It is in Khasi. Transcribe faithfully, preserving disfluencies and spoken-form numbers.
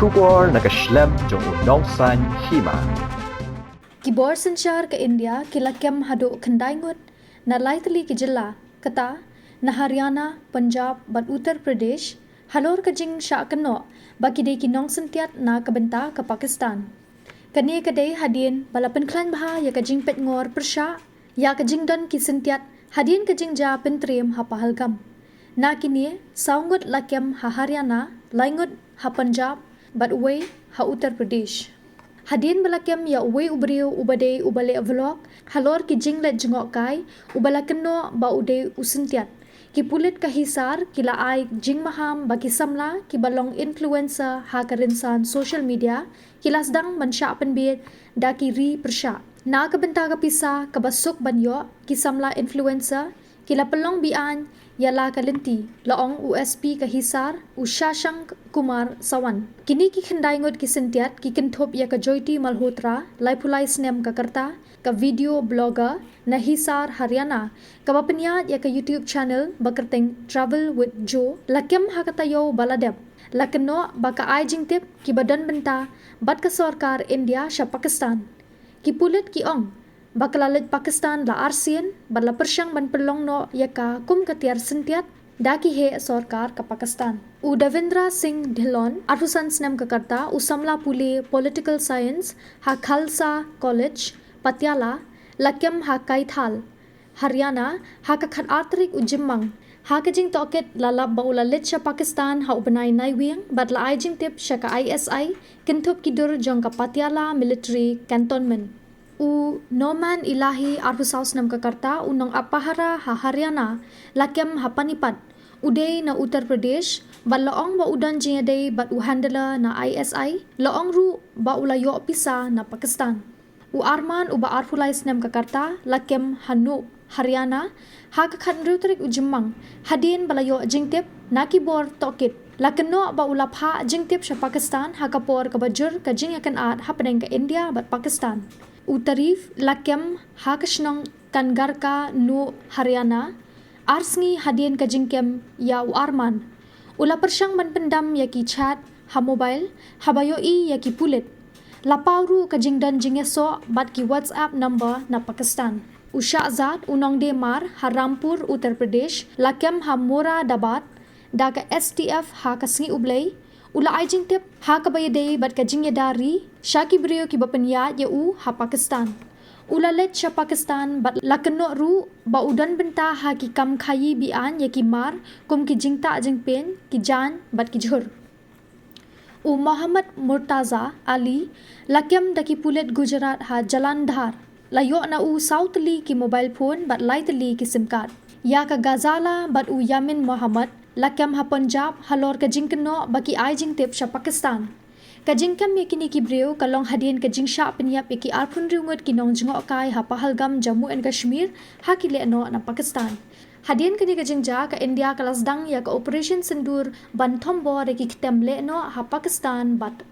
Khubor na ka shlem jong u nongsaiñ hima. Ki bor synshar ka India ki la kem haduh khyndai ngut na lai tylli ki jylla, kata na Haryana, Punjab bad Uttar Pradesh, halor ka jingshah kynnoh ba ki dei ki nongsyntiat na ka bynta ka Pakistan. Kane ka dei hadien ba la pynkhlaiñ bha ïa ka jingpeit ngor pyrshah ïa ka jingdon ki syntiat hadien ka jingjia pyntriem ha Pahalgam. Na kine, saw ngut la kem ha Haryana, lai ngut ha Punjab bad uwei ha Uttar Pradesh. Hadien ba la kem ïa uwei u briew uba dei uba leh vlog halor ki jingleit jngohkai, uba la kynnoh ba u dei u syntiat, ki pulit ka Hisar ki la ai jingmaham ba ki samla kiba long influencer ha ka rynsan social media ki la sdang ban shah pynbiej da ki ri pyrshah. Na ka bynta ka pisa kaba suk ban ïoh, ki samla influencer ki la pynlong be-aiñ ïa la ka lynti, la ong u S P ka Hisar, u Shashank Kumar Sawan. Kine ki khyndai ngut ki syntiat ki kynthup ïa ka Jyoti Malhotra, laiphew lai snem ka rta, ka video blogger na Hisar, Haryana, kaba pynïaid ïa ka YouTube channel ba kyrteng Travel with Jo, la kem ha ka taïew ba la dep. La kynnoh ba ka ai jingtip kiba don bynta bad ka sorkar India sha Pakistan. Ki pulit ki ong ba ka la leit Pakistan la arsien bad la pyrshang ban pynlong noh ïa ka kum ka tiar syntiat da ki heh sorkar ka Pakistan. U Davendra Singh Dhillon, arphew san snem ka rta, u samla pule Political Science ha Khalsa College, Patiala, la kem ha Kaithal, Haryana, ha ka khatar tarik u Jymmang. Ha ka jingtohkit la lap ba u la leit sha Pakistan ha u bnai Naiwieng bad la ai jingtip sha ka I S I, kynthup ki dur jong ka Patiala Military Cantonment. U Noman Elahi, arphew saw snem ka rta, u nongap pahara ha Haryana, la kem ha Panipat. U dei na Uttar Pradesh bad la ong ba u don jingïadei bad u handler na I S I, la ong ruh ba u la ïoh pisa na Pakistan. U Arman, uba arphew lai snem ka rta, la kem ha Nuh, Haryana, ha ka khathynriew tarik u Jymmang, hadien ba la ïoh jingtip na ki bor tohkit. La kynnoh ba u la phah jingtip sha Pakistan ha ka por kaba jur ka jingïakynad hapdeng ka India bad Pakistan. U Tarif la kem ha ka shnong Kangarka, Nuh, Haryana, ar sngi hadien ka jingkem ïa u Arman. U la pyrshang ban pyndam ïa ki chat ha mobile haba ïohi ïa ki pulit. La paw ruh ka jingdon jingïasoh bad ki WhatsApp number na Pakistan. U Shahzad, u nongdie mar ha Rampur, Uttar Pradesh, la kem ha Moradabad da ka S T F ha ka sngi U Blei. U la ai jingtip ha kaba ïadei bad ka jingïada ri sha ki briew kiba pynïaid ïa u ha Pakistan. U la leit sha Pakistan bad la kynnoh ruh ba u don bynta ha ki kam khaïi be-aiñ ïa ki mar kum ki jingtah jingpieñ, ki jaiñ bad ki jhur. U Mohammad Murtaza Ali, la kem da ki pulit Gujarat ha Jalandhar. La ïoh na u saw tylli ki mobile phone bad lai tylli ki SIM card. Ïa ka Ghazala bad u Yamin Mohammad, la kem ha Punjab halor ka jingkynnoh ba ki ai jingtip sha Pakistan. Ka jingkem ïa kine ki briew ka long hadien ka jingshah pynïap ïa ki arphew hynriew ngut ki nongjngohkai ha Pahalgam, Jammu and Kashmir, ha ki lehnoh na Pakistan. Hadien kane ka jingjia, ka India ka la sdang ïa ka Operation Sindoor ban thombor ïa ki ktem lehnoh ha Pakistan bad